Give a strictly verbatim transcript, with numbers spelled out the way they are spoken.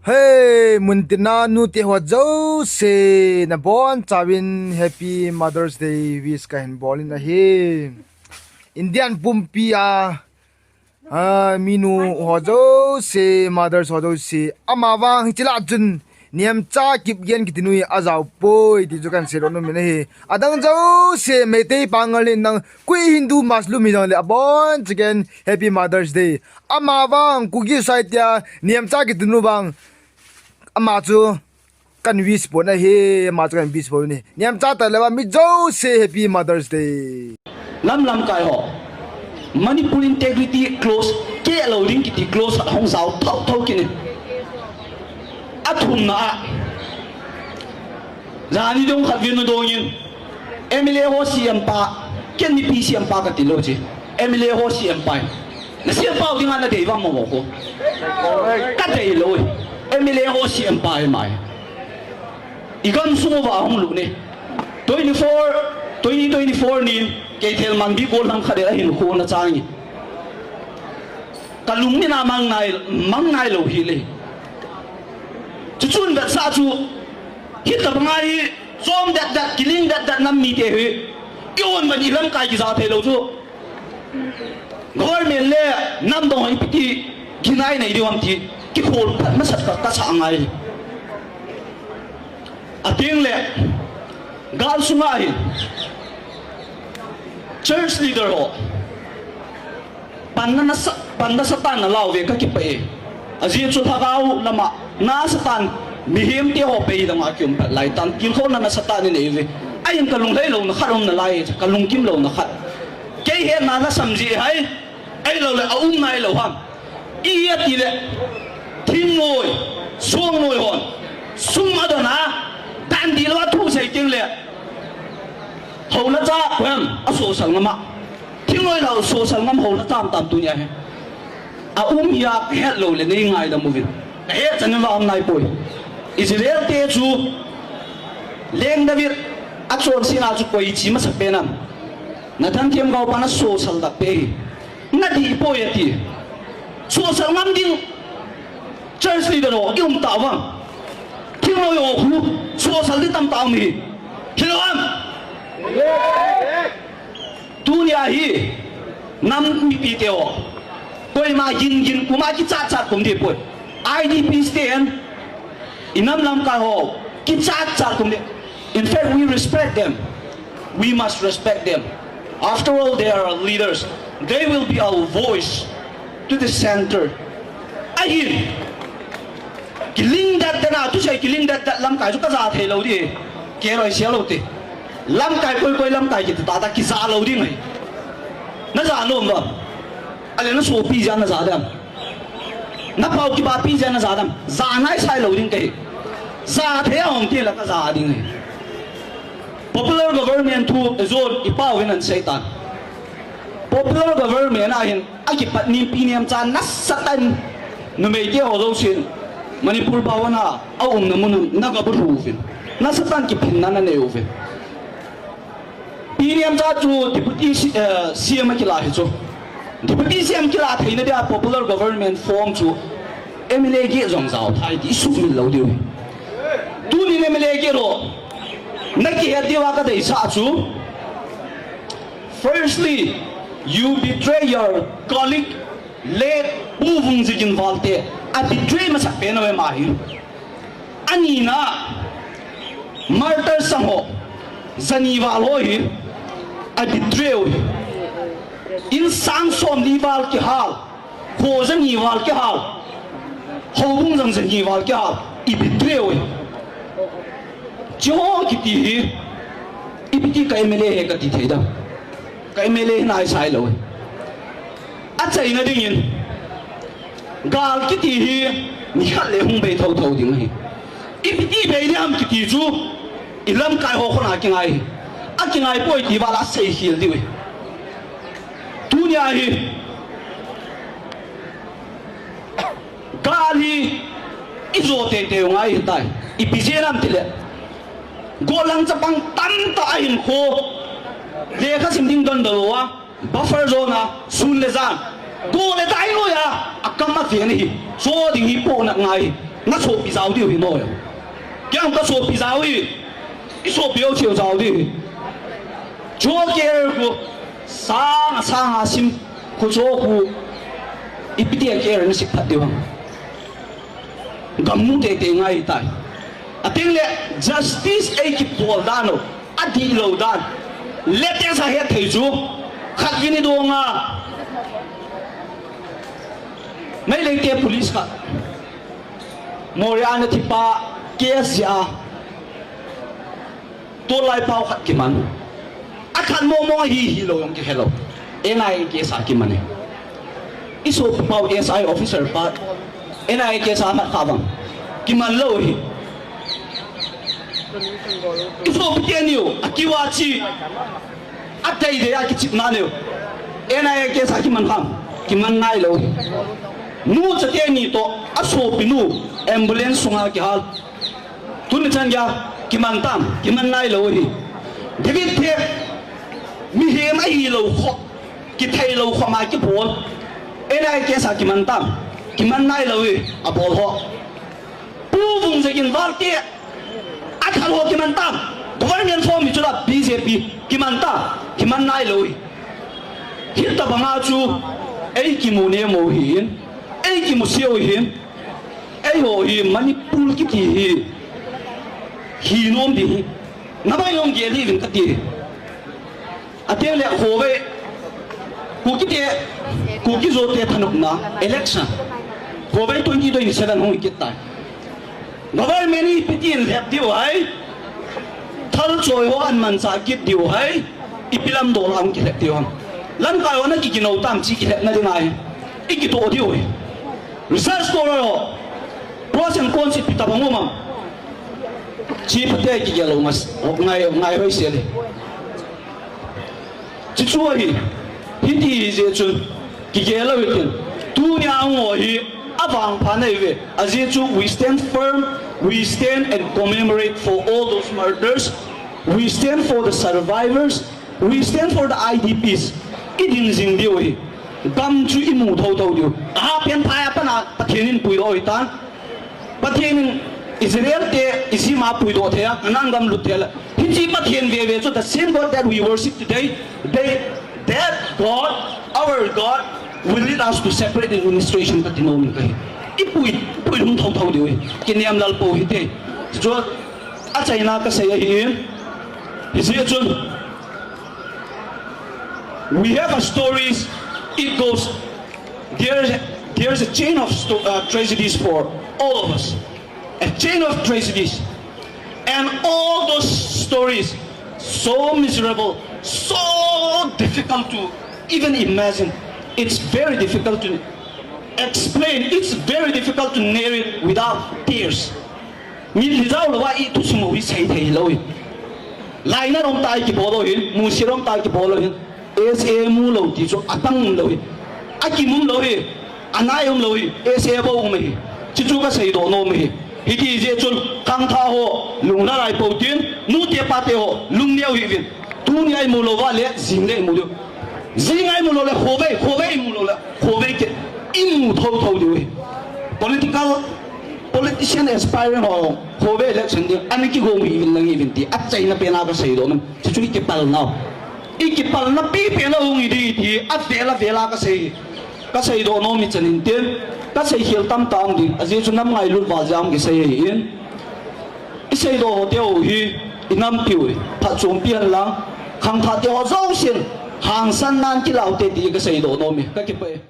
Hey, muntina nute ho jouse, nabonchauvin Happy Mother's Day wish kahin bol in ahi. India pumpi a, a, minu ho jouse, mothers ho jouse, amavang hiche lah chun Niamcha Kipgen kiti nu hi ajao poi ti chu kahin seidoh nom in ahi. Adang jouse, Meitei, Pangal, Inlang, Kui, Hindu, Muslim hijongle, abonchauvin Happy Mother's Day. Amavang Kuki society a Niamcha kiti nu vang, ama chu kahin wish bol in ahi, ama chu kahin wish bol in ahi. Niamcha tah le vang mi jouse Happy Mother's Day. Lamlamkai ho, Manipur integrity clause, keh lou ding kiti clause khat hung jao thouthou kit in. Athumna a, jani dong khatvei nu dong in, M L A ho C M pa, ken mipi C M pa kati lou chu, M L A ho C M pa in, na C M pa u dinga nadei vang mo ko, kadei lou. M L A ho C M pa hi mai, igamsung uva hung lut in, twenty-four, twenty twenty-four nin, Keithelmanbi gollhang khat in ahinkho ana chang in, kalungna mang nai, mang nailou hile. Chuchun vetsah chu, hitabang a hi, chom detdet, kiling detdet nam mite hi, i-on uva ilamkai kija theilou chu, government le nam dong ho ipi ti kinai nei diu ham ti, kikhol phat masat ka, kasa ngai. Atengle, gal sunga hi, church leader ho, panna nasa, panna nasatah in nala uve, kakipah e. Ajeh chu lhagao lama nasatah in, mihemte ho pei lama kium phat laitan, tilkhouna nasatah in inei uve. Ahin kalunglhai louna khat um nalai, kalungkim louna khat. Kei hetna lhasam jeh ham, ahiloule aum nailou ham, iti le, thingnoi, songnoi hon sum adon a, dan dihlou a thu sei tengle, houlacha koiham asosal ngam a? Thingnoi lou sosal ngam houlacha tam tam tunia hi. Aum hia kahet loule nei ngaidam uvin. Kahet chan in vang um naipoi. Israel te chu, Leng David achonsetna chu koi che masapen ham? Nathan Themgao pan asosal tahbeh hi. Nadih poi ati. Sosal ngam ding church leader ho i um tauvang. Thingnoi ho khu sosal ding tamtah um hi. Hilou ham? Tunia hi, nam mipite ho, koima gin gin kum a kichat chat kum ding poi. I D Ps ten, inam lamkai ho, kichat chat kum ding. In fact, we respect them. We must respect them. After all, they are our leaders. They will be our voice to the center. Ahin, kiling detdet na, thusei kiling detdet lamkai chu kaja theilou ding. Kei roi sia lou te. Lamkai koi koi lamkai kiti tah tah kija lou ding ahi. Naja nom uvam? Ale nasopi jeh a naja dem? Napao kipapi jeh a naja dem? Ja naisai lou ding kahi. Ja thei a um teng le kaja ding ahi. Popular government thu jon ipauvin ahin seitan. Popular government ahin akipat nin Pi Nemcha nasatah in, numeite ho jousen Manipur Bhawan a aumna mun a nagabolhu uvin, nasatah in kiphinna nanei uvin. Pi Nemcha chu Deputy C-, eh, C M akilah hi chu. Deputy C M kilah theina dia popular government form chu M L A geh jong jao thei ti isuhmil lou diu. Tunin M L A geh ho nakihet diuva kadeisah chu, firstly, you betray your colleague, late Pu Vungzigin Valte, abetray masapen uve ama hi. Anina, martyr sangho, jani val ho hi, abetray uve. Insang somli val kihal, kho jani val kihal, houbung jang jani val kihal, ibetray uve. Hicheho kiti hi, ipi ti ka M L A hi kati thei dem? Ka M L A hi naisai lou. Achaina dingin, gal kiti hi nikhat le hung bei thouthou ding ahi. Ipi ti bei ding ham kiti chu, ilamkai ho khona kingai hi. Akingai poi ti val a seikhel diu ahi. Tunia hi, gal hi ijo teitei u ngai hitai. Ipi jeh ham tile, gollhang chapang tamtah ahinkho, lekha sim ding dondolouva, buffer zone a sun le jan, go le dai loiya akam aven ahi. Cho ding hi pohnat ngai hi. Na sopi jao diu hi noi. Kei kasopi jao hi. I sopi ho cheu jao diu hi. Chu care khu sang sang a sim khu chu khu ipi ti care na sik phat diu ham. Gam mu teitei ngai tai. Ateng le justice ei kibol dan u. Adih lou dan. Latest a hethei chu. Khatvei ni donga. Meitei te police khat. Moria na thipa case jeh a. Tulai pau khat kiman. Akhat momo hi hilou jong kihelou. N I A case a kiman e. I sopi pau S I officer pa. N I A case a mat kha vang. Kiman lou hi. I sopi teni u. Akiva chi. Ateitei a kichipna neu. N I A case a kiman ham. Kiman nailou. Nu chate ni toh asopi nu ambulance sunga kihal. Tuni chan geiya kiman tam, kiman nailou hi. David Thep mihem ahilou kho, kithilou kho ma kibol. N I A case a kiman tam, kiman nailou hi, abol ho. Pu Vungzagin Valte, athal ho kiman tam. Government form mi chu la B J P kiman tam, kiman nailou hi. Hitabanga chu ei kimu nemo hin, ei kimu seo hin. Eiho hi Manipur kiti hi. Hi nom ding hi. Nabang jong gel hih uvin kati. Ateng le khovei. Kuki te, Kuki Zo te thanopna election. Khovei twenty twenty-seven hung kit tai. Government hi ipi tin lhep diu ham. Thal choi ho ahin manchah kit diu ham. Ipi lam dol a hung kilhep diu ham. Lamkai ho na kikinou tam chi kilhepna ding ahi. I kitoh diu hi. Research scholar ho. Pros and cons ipi tabang um am. Chi phatea kigel lou ngai, ngai, ngai hoi sel e. Chuchu ahi, hiti hi jeh chun, kigel lou hitin. Tunia hung ho hi, avangpha nei ve. Ajeh chu, we stand firm, we stand and commemorate for all those martyrs. We stand for the survivors. We stand for the I D Ps. I ding jing diu hi. Gam chu i mu thotho diu. Ahapen phai a pat a Pathen in puidoh hitan. Pathen in Israel te Egypt a puidoh thei a, Canaan gam lut thei a. Hiche Pathen veve chu the same God that we worship today, they, that God, our God, will lead us to separate administration kati nom in kahi. I pui, pui lhung thotho diu hi. Kiniam lal pou hite. Chu achaina kasei ahi in. Hijeh chun. We have a stories, it goes, there, there's a chain of sto- uh, tragedies for all of us. A chain of tragedies. And all those stories, so miserable, so difficult to even imagine. It's very difficult to explain. It's very difficult to narrate without tears. Mitlhi jao louva i thusim u hi sei thei lou hi. Lainat um tah a kibol lou hi, musit um tah a kibol lou hi. S A mu lou ti chu atang um lou hi. Akimu um lou hi. Anai um lou hi. S A bou um hi. Chuchu kasei doh nom hi. Hiti jeh chun khangthah ho, lunglhai pou tin, nute pate ho, lungneo hih uvin. Tunia i mu louva le, jing le i mu diu. Jing a i mu lou le, khovei, khovei i mu lou le, khovei kei i mu thotho diu hi. Political, politician aspirant ho, khovei election ding, ana kigong hih uvin lang hih uvin ti, achaina pen a kasei doh nom. Chuchu i kipalna u. I kipalna pipen a hung hi ding ti, avel avel a kasei. Kasei doh nom hi chan in tin, kasei khel tamtah um ding, ajeh chu nam ngailut val jeh a hung kisei ahi in. I seidoh ho teu hi, i nampiu hi, phatchompi hen lang, khangthah teu ho jousen, hangsan nan kilah u hite ti kasei doh nom hi, kakipah e.